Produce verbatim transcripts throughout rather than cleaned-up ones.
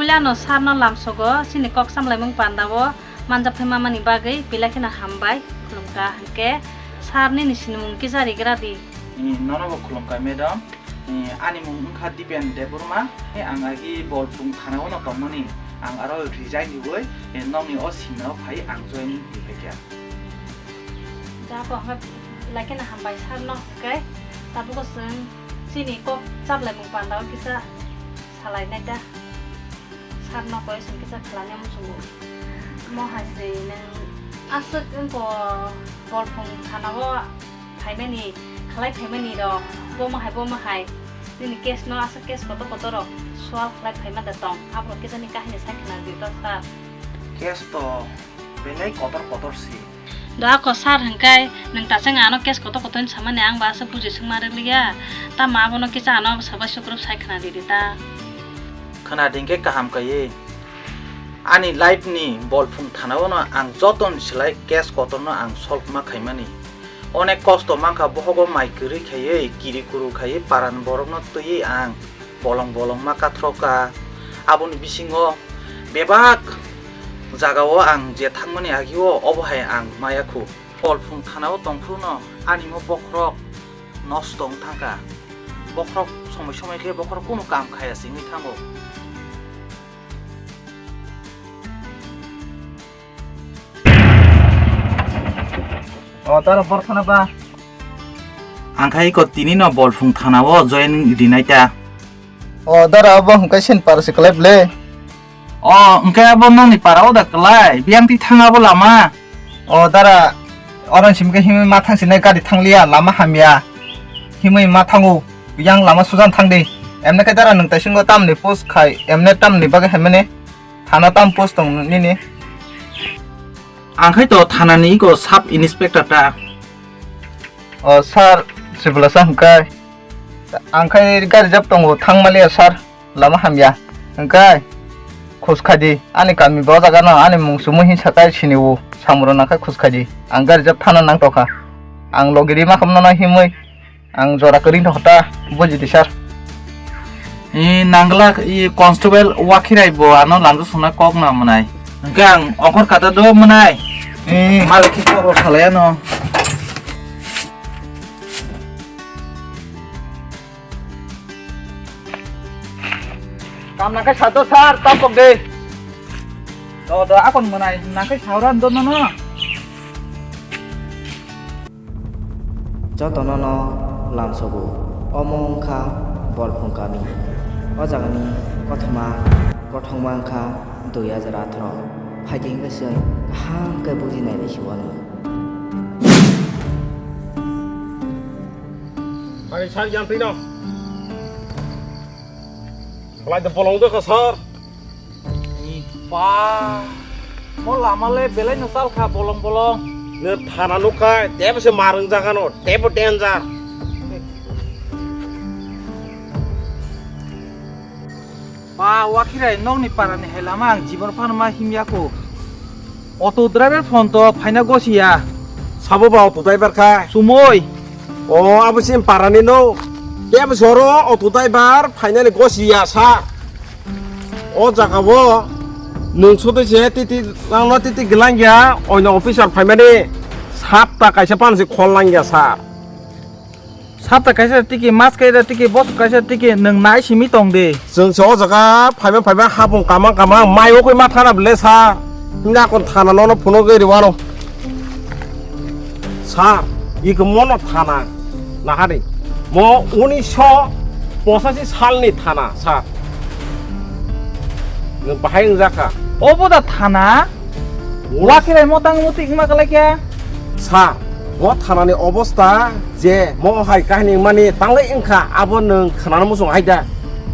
Puilano sir no lamsogo chini kok samlaimung panda o manjak phai mamani bagwi belai kheno hambai khulumkha, hinkhe sir nini sinimung kisa rigra di. Ni nono bo khulumkha madam. Ni ani mung wngkha Dipen Debbarma. Ni ang agi Bolphung thana o no tongmani. Ang aro resign riwi, ni nokni o simna o phai ang join riphaikha. Da bo hwnba belai kheno hambai sir no, hinkhe tabuk o chwng chini kok chaplaimung panda o kisa salai nai da. Sir no koi sing kisa khlai nai muchungo. Mo hai se nwng aswk wngko Bolphung thana o phaimani, khlai phaimani rok, bomo hai, bomo hai. Nini case no aswk case kotor kotor rok solve khlai phaima da tong. Aborok kisa ni kahini sai khna di to sir. Case to belai kotor kotor si. Do ako sir hwnkhe nwng tachwng ano case kotor kotor ni samani ang ba aswk buji swngma rwliya. Tamo abono kisa ano sabai sukrup sai khna di di ta. Khna di hwnkhe kaham kaiwi. Ani life ni Bolphung thana o no ang joto ni slai case kotor no ang solve ma khaimani. Onek kosto mankha bohogo mai kwrwi khaiwi kiri kuru khaiwi paran borok no twiwi ang bolong bolong ma kathroka. Aboni bisingo bebak jaga o ang je thangmani agi o obo hai ang maya khu. Bolphung thana o tongphuru no ani mo bokhorok nosto wng thangkha. Bokhorok somoi somoi khe bokhorok kunu kam khaya se wngwi thango. O, tara bor khana ba. Ang khai ko tini no Bolphung thana o join rinai ta. O, dara abo hwnkhe sin para se kwlai ble. O, hwnkhe abo nokni para o da kwlai, biyang ti thang abo lama. O, dara, orang sim khe himwi ma thang sinai gari thang liya, lama hamya. Himwi ma thango, biyang lama sujan thang di. Emne khe dara nwng taisingo tamni post khai, emne tamni bagwi haimani. Thana tam post tong nini? Ang khai to thana ni iko sub inspector ta. O sir, sibla sa hwnkhe. Ang khai gari jab tongo, thang maliya sir, lama hamya. Hwnkhe khus khai di, ani kami bo jaga no, ani mung sumu hin sakai sini o, samro na khai khus khai di. Ang gari jab thana nang tokha. Ang logi ri ma kham no himwi. Ang jora kwrwi tongkha ta, buji di sir. E, nangla, e, constable Wakhirai bo ano lamjak songna kok na mwnai. Hwnkhe ang ongkhor kata do mwnai. E. Malik khe kok rw salai ano. Kam nangkhe sa do sir, tam kok de. Do, do, akon mwnai, nangkhe sa ura do no no. Jotono no lamsogo. Omo wngkha Bolphung kami. O jagani kothoma, kothoma wngkha dui hajar atharo. Phaidi wngkhe chwng kaham khe buji nailai si uanw. Ari sak yang twi no. Belai de bolong de ka sir. Ni ba. Mo lama le belai no sal kha bolong bolong. Ne thana nuk khai, tebo se marung jaga no, tebo danger. Ba, Wakhirai, nokni parani hai lama ang jibon phano ma himya kho. Auto driver phone to phaina gosiya. Sabo ba auto driver kha? Sumoi. O, abo sin parani no. Kebo soro auto driver phainani gosiya sa. O jaga o nwng sotwi se titi nangno titi gwlangya oino officer phaimani sapta kaisa phano se khol langya sa. Sapta kaisa tiki, mas kaisa tiki, bosok kaisa tiki, nwng nai simi tong di. Chwng se o jaga phaiba phaiba hapung kamang kamang mai o koi ma thana bele sa. Himna kon thana nono phuno gwi riwano. Sa, iko mono thana. Nahari. Mo unisho pochashi salni thana, sa. Nwng bahai wngjakha. Obo da thana? Unis- Wakhirai motang muti wngma kwlai khe? Sa, bo thanani obosta je mo hai kahini wngmani tangwi wngkha, abo nwng khwnana muchung hai da?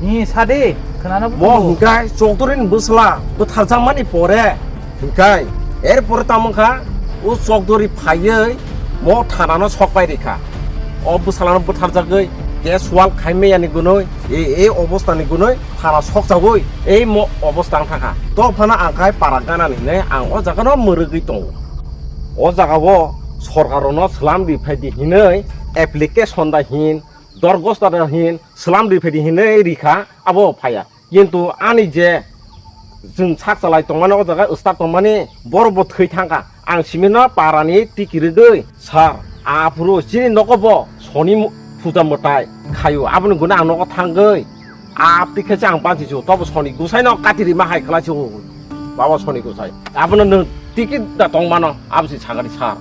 Ni sadi, khwnana muchung. Mo hwnkhe Chokdori ni bwsla bwtharjakmani pore hwnkhe, er pore tamo wngkha, o Chokdori phaiwi mo thanano sok pai rikha. O bwsalano bwtharjagwi case wall khai meyani gunoi, e, e obostani gunoi thana sokjagwi ei mo obosta wng thangkha. To phano ang khai para ganani hinwi ang o jagano mwrwgwi tongo. O jagao sorkarono swlam ri phaidi hinwi application da hin, dorgosta da hin, swlam ri phaidi hinwi rikha, abo phaiya. Kintu ani je Chwng sak chalai tongmani o jaga start tongmani borok bo thwi thangkha. Ang simino parani tiki rwgwi, "Sir, aphuru chini nogo bo soni mu-, puja mwtai khaio, aboni guna ang nogo thangwi." Apti khe ang banchi chu, tobo soni gusai no kati rima hai khlai chu. Baba soni gusai. Abono nwng tiki da tong mano, absi sagani sir.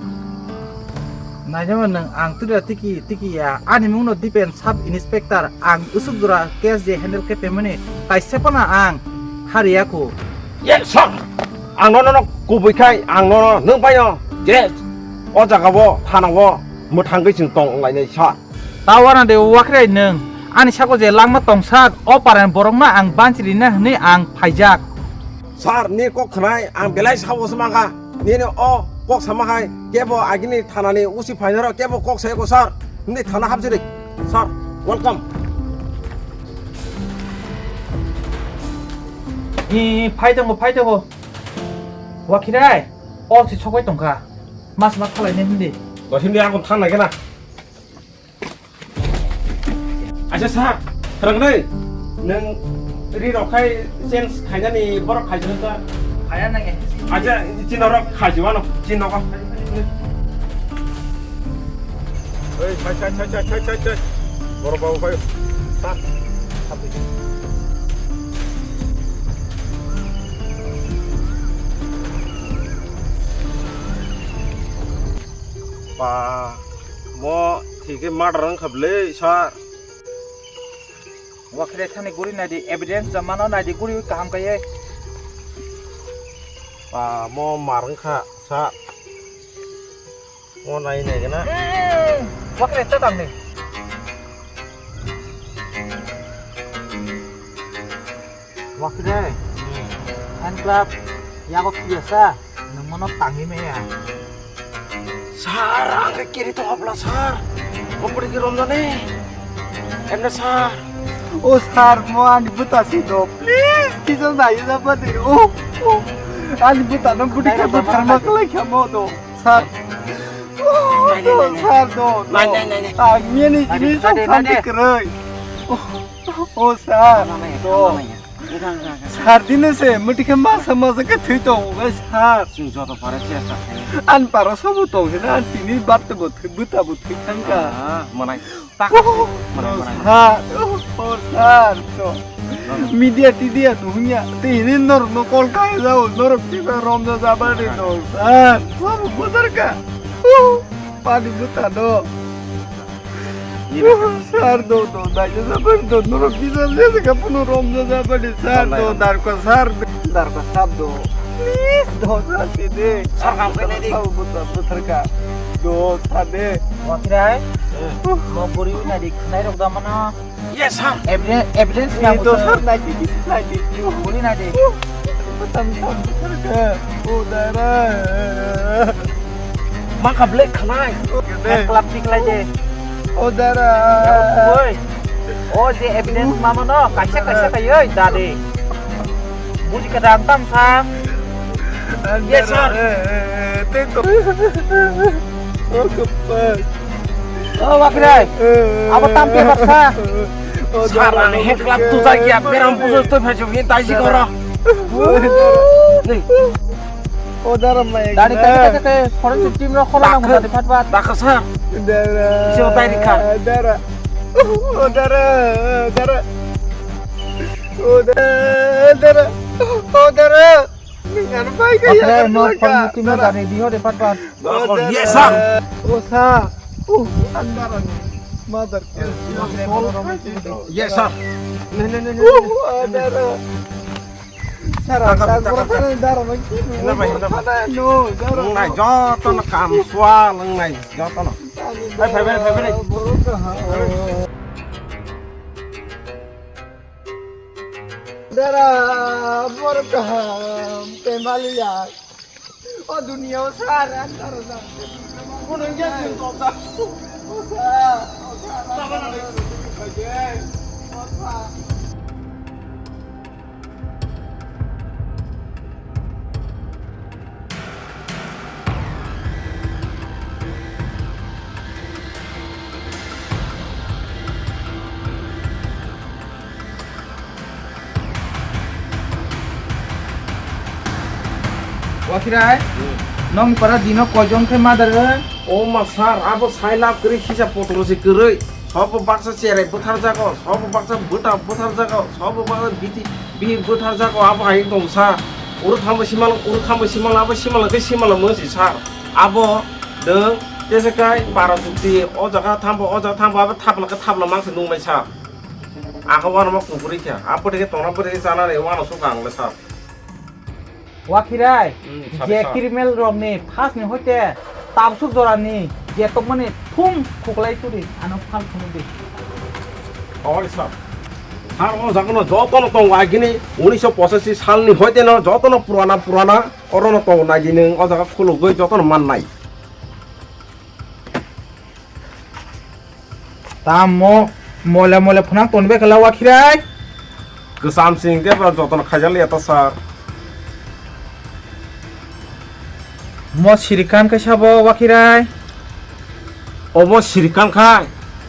Naijama nwng ang tira tiki, tiki ya. Ani mungno Dipen Sub Inspector, ang usuk jora case je handle khe pemani, kaisa phano ang hariya kho. Yes, sir. Ang nono no kubui khai, ang nono nwng bai no je o jaga bo, thana bo mwthangwi chwng tong lainai, sir. Tawana de wakrai nwng, ani sako je langma tongsak, o paran borokno ang banchi rina hwnwi ang phaijak. Sir, ni kok khnai ang belai sabo se mangkha. Nini o kok sama hai kebo agini thanani usi phainaro kebo kok sai ko sir. Nini thana hapjiri. Sir, welcome. Ni phai tongo, phai tongo. Wakhirai, o si sokoi tongkha. Mas ma khalai ne hindi. Ba hindi ang thang na kena. Acha sir, thwrwngwi nwng ri rok khai change khainani borok khaijak ta. Khaya nang e. Acha chini rok khaijak ano, chini nogo. Oi, chai, chai, chai. Borok babu khai. Ta. Ba, mo thike murder wngkha bwle, sir. Wakhirai thani guri naidi, evidence jamano naidi guri kaham kaiye. Ba, mo mar wngkha, sir. Mo nai nai gana. Hmm, wakhirai ta tangni. Wakhirai. Fan club yago phiya sa, nwng mono tangwi maya. Sir, ang khe kiri tongkha bwla, sir. Bopori khe romjani. Emne, sir. O, sir, mo ani bwta si do. Please, kisa nai da ba de. O, o. Ani bwta no budi khe bwtharma kwlai kha mo do. Sir. O, do, sir, do, do. Nai, nai, nai, nai. Ang miyani jini sok santi kwrwi. O, sir, do. Sir, dino se, muti khe masa masa khe thwi tongo, sir. Chwng joto para chesta khainai. An para sobo tong hina, an tini batte bo thwi, bwta bo thwi thangka. Ah, manai. Tak. Oh, manai, manai. Sir, oh, sir, to. Media tidia nuhnya, tini norok no call kai jao, norok tiba romja jabari to, sir. Sobo budarka. Oh, pani bwta no. Sir, do, do, naijak jabari do, norok kisa jesa ka puno romjak jabari, sir, do, darko, sir, darko, sir, do. Please, do, sir, side. Sir, kam khe nai di. Sir, buta, buta ka. Do, sir, de. Wakhirai? Eh. Mo guri na di, khnai rok da mana? Yes, sir. Evidence, evidence na do, sir, nai di, nai di. Guri nai di. Buta, buta, buta ka. O, dara. Ma kha black khanai. Black. Club tik lai de. O dara. Oi. O je evidence mama no kaisa kaisa kaioi dade. Buji ka dang tam sa. Yes, sir. Tei to. O kapai. O Wakhirai. Abo tam paper sa. Sir, ang he club tu jai ya, beram pujo to phajo hin tai si koro. Nei. O dara mai. Dari tadi kata ke foreign team no khola nang dari pat pat. Dakasa. Dara. Siapa tadi kah? Dara. O dara, dara. O dara, dara. O dara. Ngan bai ka ya. Oke, no foreign team no dari di ho de pat pat. Yes, sir. O sa. O andara ni. Mother. Yes, sir. Ne, ne, ne, ne. O andara. Sara, sara, sara, sara, dara, maki, hinna bai, hinna bai. Hinna, no, dara. Nung nai, joto no kam sual, nung nai, joto no. Ai, phai, phai, phai, phai. Dara, borok kaham, pemaliya. O duniya, o sara, dara, dara. Kuno ya, sing kota. O sara, o sara, dara, dara. O sara. Wakhirai, hmm, nokni para dino koijon khe mother wng? O ma sir, abo sai lab kwrwi hisa potro se kwrwi. Sobo baksa cherai bwthar jago, sobo baksa bwta bwthar jago, sobo baksa biti bihik bwthar jago, abo hai tong sir. Oro thambo simal, oro thambo simal, abo simal khe simal mwnsi sir. Abo dwng tese kai bara chukti, o jaga thambo, o jaga thambo, abo thapla khe thapla mangsa nungnai sir. Ang khe uanama kuphuri kha, abo tei khe tongna bwrwi khe chanani uano sukha ang le sir. Wakhirai, hmm, sabai je sir. Criminal rokni phasni hoite tabsuk jorani je tongmani thum khuklai turi, ano phal phunukdi. Oi sir. Sir, o jaga no joto no tongo agini unisho pochashi salni hoite no joto no purana purana oro no tongo nai di nwng o jaga khulugwi joto no mannai. Tamo moila moila phunang toni bai khala Wakhirai. Kwcham sing de ba jotono khaijak liya ta sir. Mo sirikan khe sabo Wakhirai. Obo sirikan khai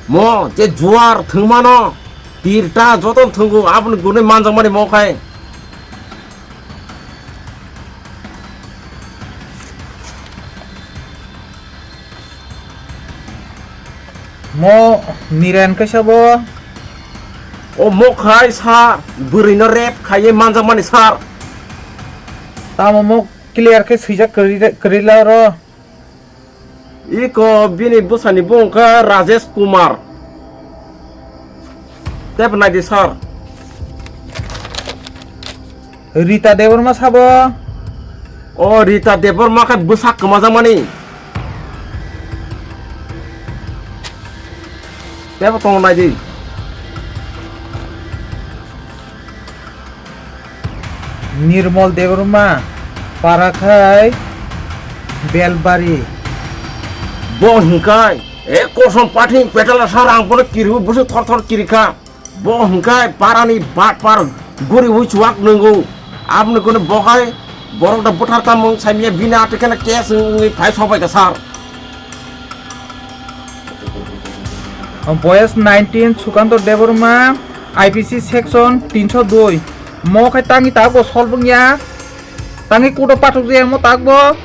mo je juar thwngmano tirta jotono thwngwi aboni gwnwi manjakmani mo khai. Mo Niren kaisa bo. O mo khai sir, bwrwi no rep khaiwi manjakmani sir. Tamo mo clear khe swijak kwrwi, kwrwi la oro. Iko bini bwsani bung kha Rajesh Kumar. Tep naidi sir. Rita Debbarma sabo. O Rita Debbarma khe bwsak kwmajakmani. Tebo tongo naidi. Nirmol Debbarma, para khai Belbari. Bo hwnkhai, e kosom pathing petala sar ang bono kiriwi bwswk thor thor kirikha. Bo hwnkhai parani batpar guriwi chuwak nwngo. Aboni kunu bo khai borok da bwthar tamung saimya bini atwkheno case wngwi phai sobaikha sar. Boyes nineteen, Sukanto Debbarma, I P C section tinsho dui. Mo khai tangi ta bo solbung ya. Tangi kudo pathok je mo tak bo.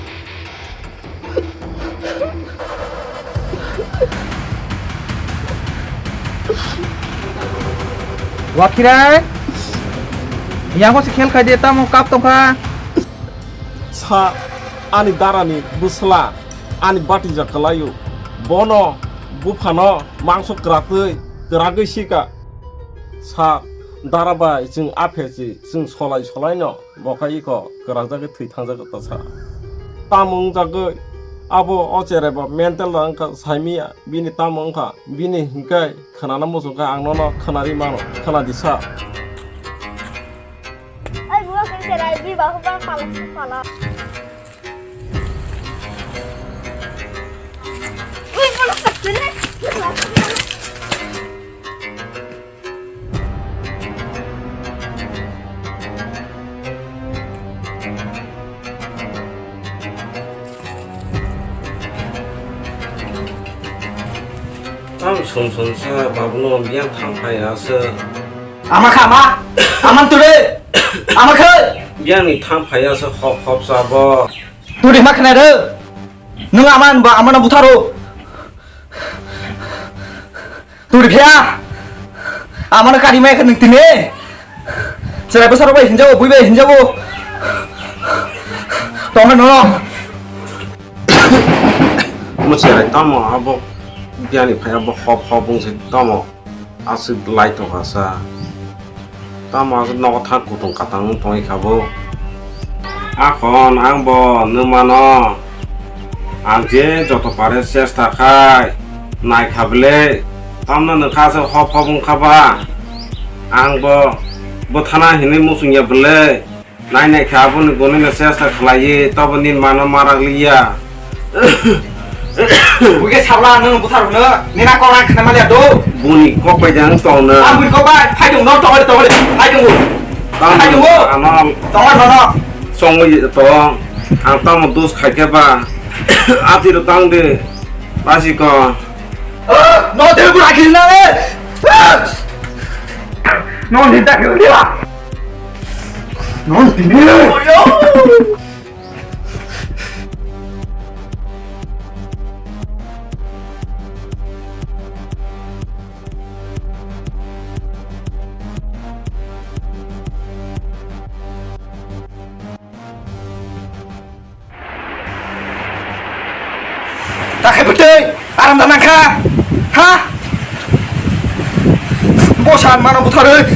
Wakhirai. Yango se khel khai de tamo kap tongkha. Sa ani darani bwsla. Ani batija kwlaio, bono buphano mangso kwratwi kwragwi sika. Sa dara bai chwng aphesi chwng solai solaino bo kha iko kwragjagwi thwi thangjagwi ta sa. Tamo wngjagwi abo o cherai bo mental da wngkha saimiya bini tamo wngkha bini hinkai khwnana muchungkha ang nono khwnari mano khwnadi sa. Ai bua khe cherai bi ba hu ba pala pala. Tam sum sum sa babuno biang thang phai asa. Ama kha ama, ama tule, ama khe. Biang ni thang phai asa hop hop sa bo. Tuli ma khna re. Nwng ama ba ama na butharo. Tuli phia. Ama na kari mai khe nwng tini. Cherai bwsarok bai hinjago, bui bai hinjago. Tongna nono. Mo cherai tamo abo biyani phai abo hop hop wng se tamo aswk lai tongkha sa. Tamo aswk nogo thang kutung katang wng tongwi kha bo. Akhon ang bo nwng mano. Ang je joto pare chesta khai nai kha bwle. Tamno nwng kha se hop hop wng kha ba. Ang bo bwthana hinwi muchung ya bwle. Nai nai kha aboni gwnwi no chesta khlaiwi tobo nini mano marak liya. Buge sabla nwng buthar hwno nina kok ang khna maliya do. Buni kok bai jang tong na. Ang buni kok bai phai tong no tong tong phai tong. Tang phai tong ano tong no no. Songwi tong. Ang tamo dos khai khe ba. Ati ro tang de. Basi ko. No de bu rakhi na le. No ni ta khe ba. No ni. Akhai bwtwi aram da nangkha. Ha? Bosan mano butharwi.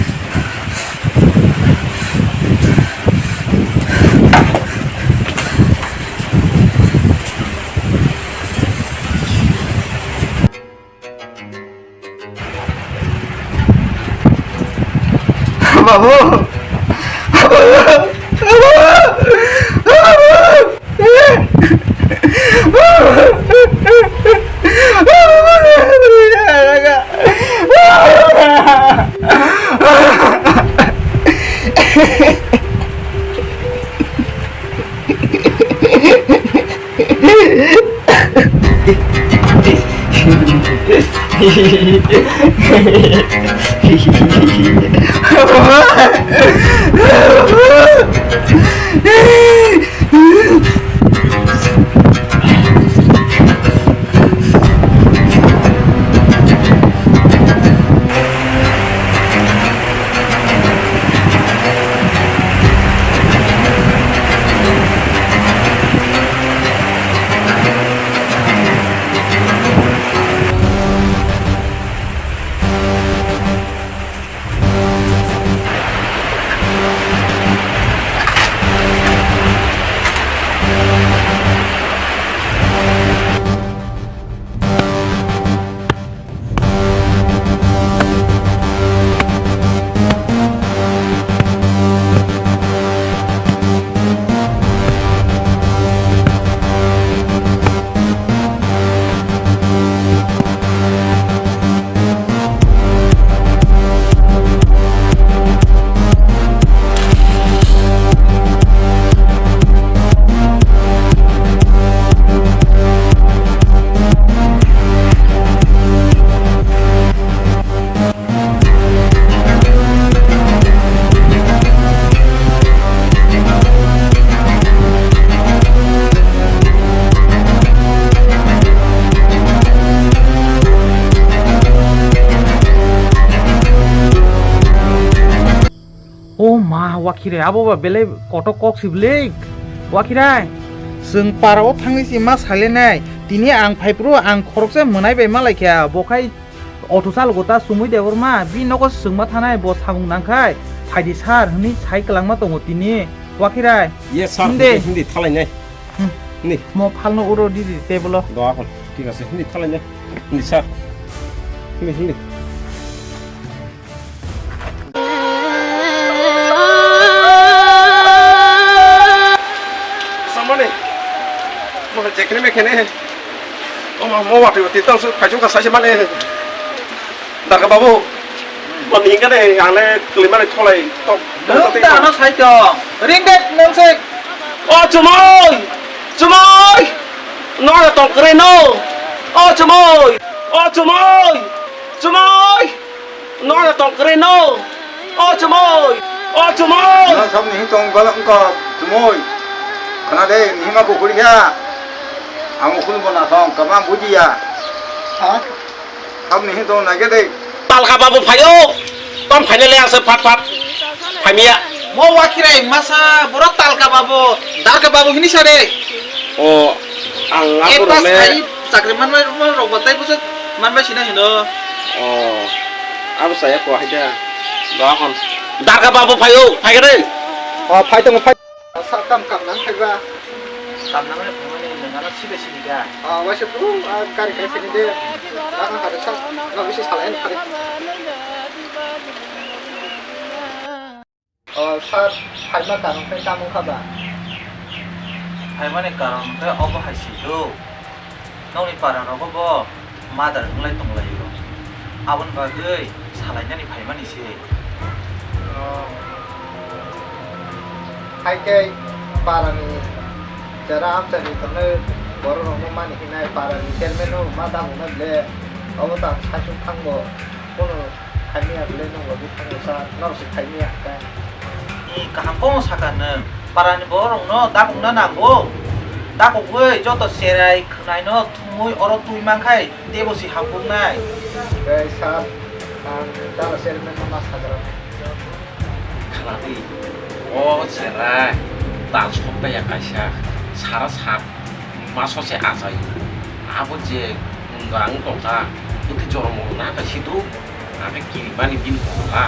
Babu. O ma, Wakhirai, abo ba belai kotor kok si bwle. Wakhirai, chwng para o thangwi si ma salenai. Tini ang phai phuru ang khoroksa mwnai bai ma lai kha. Bo khai auto chalogo ta Chumui Debbarma, bini nogo chwngma thanai, bo samung nang khai. Phaidi sir hwnwi sai kwlangma tongo tini. Wakhirai. Yes, sir. Hindi. Hindi, hindi, thalainai. Hmm. Hindi. Mo phalno uro di di table o. Doa kon. Thik ase, hindi, thalainai. Hindi, sir. Hindi, hindi. Samani, mo jekene mekene, o mo, mo wati wati tang su phaichung ka saise mane, Darka babu, mo ni hingkane ang le kwlwi mani tholai tok, tok, tok, tok, tok. Nwng ta ano sai tong, ring det nwng se. O Chumui, Chumui, no tong kre no, o Chumui, o Chumui, Chumui. Nono tong kre no. O Chumui. O Chumui. Nono thok ni tong balak ko Chumui. Khana de ni ma ko kuri ya. Ang ukhun bona thong kama buji ya. Ha? Thok ni tong na ge de. Talka babu phaio. Tom phaine le asa phat phat. Phamia. Mo Wakhirai masa borok Talka babu, Darka babu hini sare. O, ang e aborok pass le khai chakri manmai rok batai bwswk manbai sina hino. O, abo saya ko haida. Dohon. Darka babu phaio, phaikre. O, phai tongo, phai. Sa kam kam nang thaiba. Kam nang le phone ni nang ana sibe sibe ga. O, waise phuru, a, gari kai sini de. Nang hare sa, nang bisi salai ni phari. O sir, phaima karon khe tamo kha ba? Phaimani karon khe obo hai se do. Nokni para rogo bo mother wnglai tonglaio. Aboni bagwi salainani phaimani se. O. Hai khe parani jara amchaini tongnai borok rokno mani hinai parani chairman no ma damu na ble. Obo tang saichung thangbo. Bono khaimya bwle nwng logi thangsa, norok se khaimya khe. Ni kaham kono saka nwng. Parani borokno dakukna nango. Dakugwi joto cherai khwnaino thumwi oro twi mankhai teibo se hamkuknai. Tei sir, ang jara chairman no ma sajaknai. Khladi, o cherai tal soptaiya kaisa sara sak ma sose achai. Abo je wng tongkha, bwtwi jorom rok na kha situ, ang khe kirimani bini kotor kha.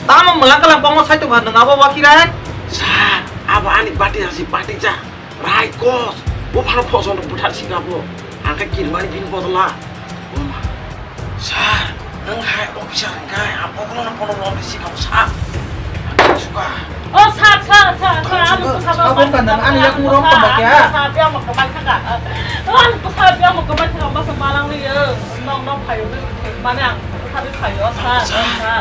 Tamo mwlang kalam kongma sai tongkha nwng abo wakirai? Sir, abo ani bati asi bati ja, rai kos, bo phano phoson rok bwthar sika bo, ang khe kirimani bini bodol ha. Sir, nwng hai officer hwnkhe, ang bokhorokno bono lobwi sikao, sir. Ang khe suka. O, sir, sir, sir, sir, ang bwsano, sabo sabo ka nang, ani yakung rong tongma khe, ha? Sir, biyang mokto bai thangka. O, ang bwsa biyang mokto bai thangka, bwsa malangni, o, nong, nong phaio, mane ang bwsa bai phaio, sir, sir.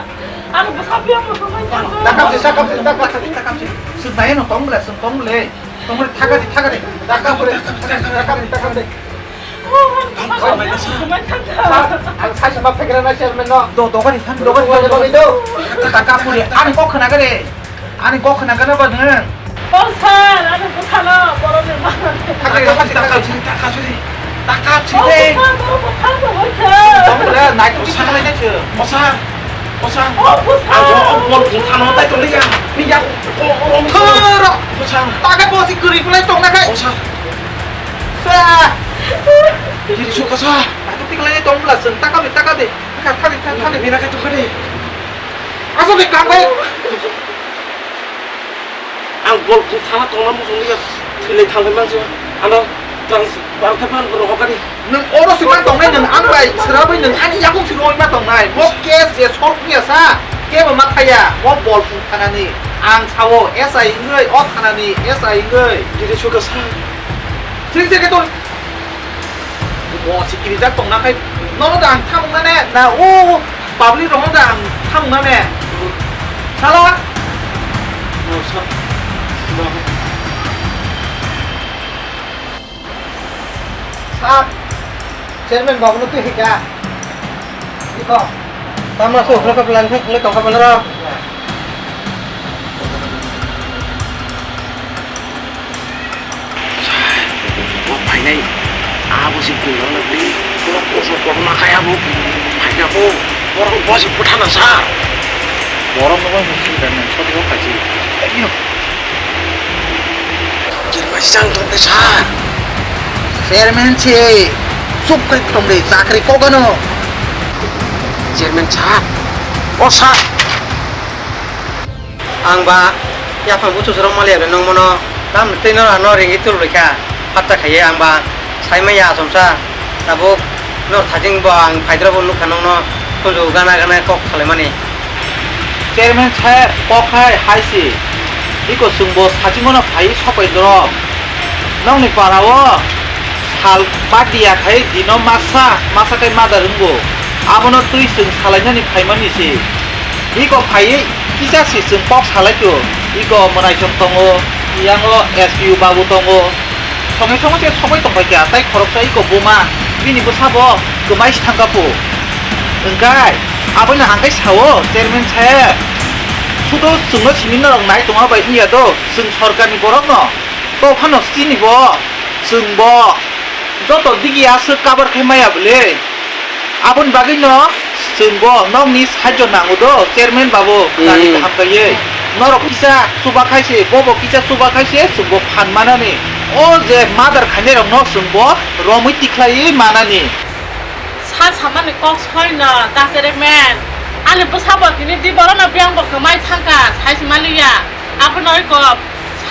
Ang bwsa biyang mokto bai thangka. Dakapsi, dakapsi, dakapsi, dakapsi. Sir, nai no tong bole, sir, tong bole. Tongmani thakadi, thakadi. Dakapure, dakapure, dakapure. Ang saisama phegra na chairman no. Do, dogani thang, dogani, dogani, dogani, do. Dakapure, ani kok khna gare. Ani kok khna gare ba nang. O sir, ani bwsano borokni ma. Thakadi, thakadi, thakadi. Dakapsi de. O sir, borok bwthar tongwi khe. Tongmani nai to sana nai se. O sir. Bwsa. O, bwsa. Ang bo, o bol bwthano tai tongli ya. Ni ya. O, o, o, bwsa. Thoro. Bwsa. Taga bo si kwrwi kwlai tongna khai. Bwsa. Sa. Diri suka sa. Aku tiklai tong bla sung taka be, taka be. Taka, taka, taka be. Bina kai tongka de. Asal de kang bai. Ang bol bwthana tongna muchungli ya. Thwilai thangwi mansi. Ano transfer khe phan borok hokari. Nwng oro se ma tongnai, nwng ang bai srabai nwng ani yakung se roi ma tongnai. Bo case je solve ya sa, kebo ma thaya. Bo bol phung thanani. Ang sao S I wngwi, o thanani S I wngwi. Diri suka sa. Sing se ke to. Bo se kiri jak tongna khai. Nono da ang thamung na ne. Na o public rok da ang thamung na ne. Sala. Sir, chairman babu no twi hika. Iko. Tamo se ukhra kap lang thek le tongka manara. Bo phainai. Abo se kung lang le, borok koso kono na kaya bo. Phaina bo. Borok bo se bwthana sa. Borok no bo musi dan sori ko kaji. Ayo. Kirmai sang tong de sa. Chairman se chup kri tong de chakri kok ano. Chairman sa. O sa. Ang ba yaphang buchuk rok maliya le nong mono tam tei no ano ringi tul rikha. Phatta khaiye ang ba sai maya asomsa. Tabuk nor thajing bo ang phaidra bo nukha nongno khunju gana gana kok salaimani. Chairman sir, kok hai hai si. Iko chwngbo sachimono phai sopai dorok. Nokni para o sal badiya khai dino masa, masa khai madar wngbo. Abono twi chwng salainani phaimani si. Iko phaiwi kisa si chwng kok salai kho. Iko mwnaisong tongo, yango S P U babu tongo. Songe songe se sogwi tongbai kha, tai khoroksa iko buma, bini bwsabo kwmai si thangkha phu. Hwnkhe aboino ang khe sao, chairman sir, sudo chwngno simi norok nai tongma bai wngya do, chwng sorkarni borokno, to phano chini bo, chwng bo, joto digi aswk cover khai maya bwle. Aboni bagwino chwngbo nokni sahajyo nango do, chairman babu, gari Hmm. kaham kaiye. Norok kisa chuba khaise, bobo kisa chuba khaise, chwngbo phan manani. O je madar khainai rokno chwngbo romwi tikhlaiwi manani. Sa samani kok soino, da chairman. Ani bwsabo tini di borokno biyangbo kwmai thangkha, saisi maliya. Abono iko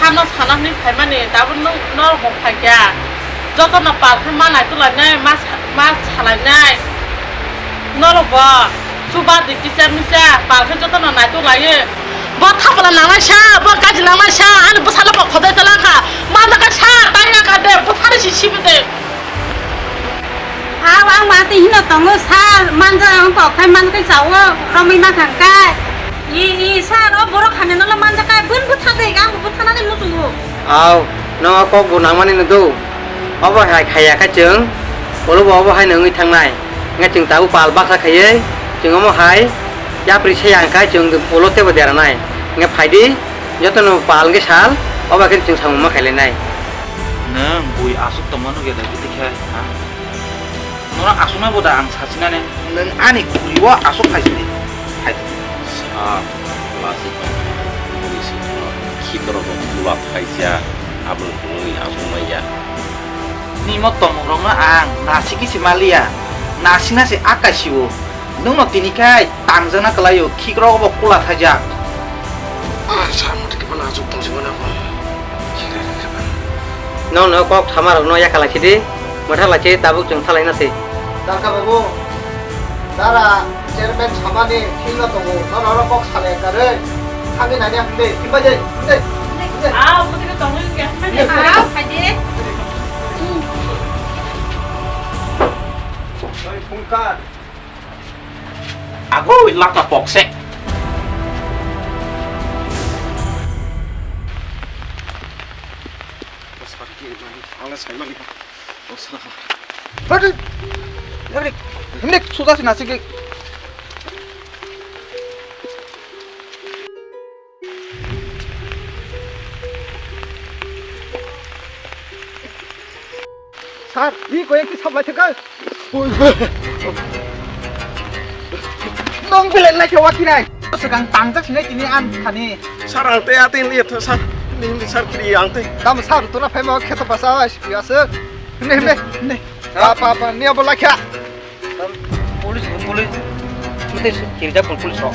sano sana hwnwi phaimani, tabuk nwng norok bo phaikha. Jotono pal khe ma naituk lainai, ma sa-, ma salainai. Norok bo chuba di kisa misa, pal khe jotono naituk laiwi. Bo thapola nangnaisa, bo kaji nangnaisa, ani bwsano bo khodai tala kha. Manjakha sa, tai ya kha de, bwthari si sibi de. Aw, ang ma twi hino tongo, sal, manja ang kok khai man khai chawo, romwi ma thang kai. I, i, sal, o borok hamya no manja kai, bun bwtha de, ang bwtha nani muchungo. Aw, no kok bo nang mani no do. Obo hai khaiya kha chwng, olo bo obo hai no wngwi thangnai. Nge chwng tabuk pal baksa khaiwi, chwng omo hai yapri se yang kai chwng olo tebo dera nai. Nge phai di, joto no pal nge sal, obo khe chwng samung ma khailai nai. Nwng bui aswk tongma nugya da bwtwi khe, ha? Norok aswknai bo da ang sachinani. Nwng ani khuri-o aswk phaisidi. Phaidi. Sa, lasik, buri si, khitro bo khula phaisa, aboni hwnwi aswk manya. Nini mo tongmungrokno ang nasikhe se maliya, nasikna se akai sio. Nwngno tini khai tangjakna kwlaio, khikrok bo kula thaijak. Ah, sa muti khe bana achuk tong jibana ko. Nono kok thamarokno yakalai sidi, mwthalai se tabuk chwng salaina se. Darkha babu, dara chairman samani thikno tongo, nono oro kok salai karwi thangwi nani ang de, himba de, de, de. Ah, obo tini tongwi khe. Ah, phaidi. Oi, phungkar. Agoi, lata pokse. Hadi, hadi, hadi, sudah sih nasi ke. Sir, i koi ki sablai thaka. Nong belai lai khe wakinai. Swkang tangjak sinai tini an thani. Sir, ang tei ateng liya tho, sir. Ni hindi, sir, kiri ang tei. Tam sir, tuna phai ma khe to basa ai si aswk. Ne, ne, ne. Pa, pa, pa, ni abo lai kha. Police, police. Mate kirijak police rok.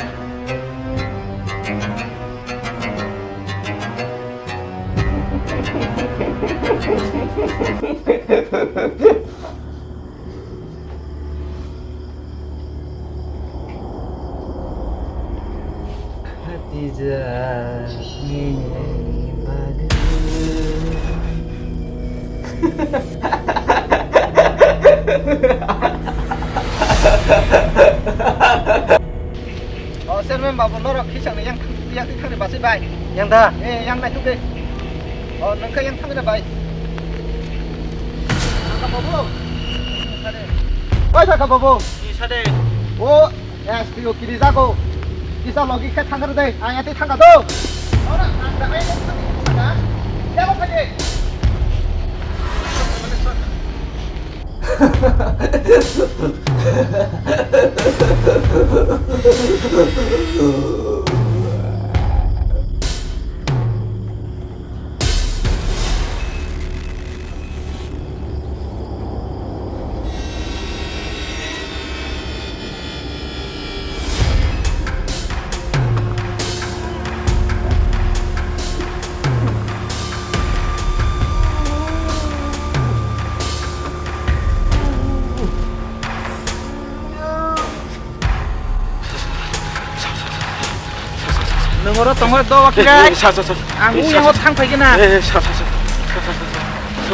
O chairman babu, norok khisang ni yang, yang thang ni basi bai. Yang da? Eh, yang nai thuk de. O, nang kha yang thang ni bai. Thang kha babu. Bai thang kha babu. Ni sade. O, S P O kiri jago. Kisa logi khe thangkar de. Ang yati thangka do. Ora, ang da ai thangka. Yalo phai de. Nwng oro tongo do, wakirai. Eh, eh, sa, sa, sa. Ang eh, sa, uyang o sa, sa. Thang phai gina. Eh, eh, sa, sa, sa. Sa, sa, sa, sa.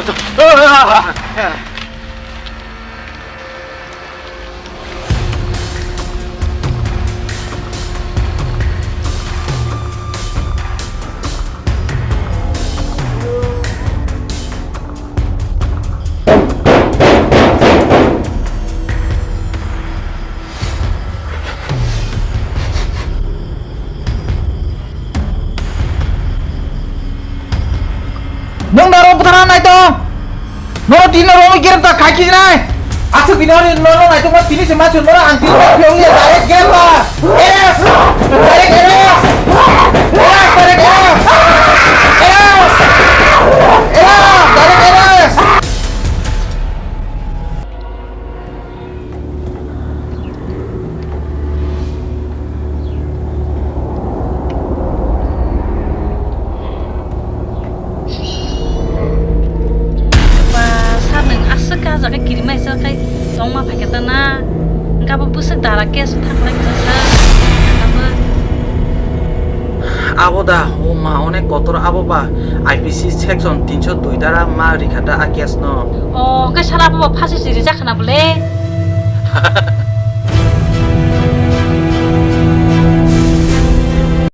Sa, sa. Ah! Nwng daro bwthana nai tong. Nono tini no romi gerem ta khai kis nai. Asuk bini hori nono nai tong tini se machu nono ang tini ta phiong ya direct gerem ta. Yes. Direct yes. Yes, direct yes. Yes. Yes, direct yes. Ba, sir, nwng aswk ka jaga kirimai se khai tongma phaikha ta na? Wngkha bo bwswk dara case thang lai kha sir. Abo da, o ma, onek kotor abo ba I P C section tinsho dui dara ma rikha da a case no. O, hwnkhe sir abo bo phasi si rijak khna bole?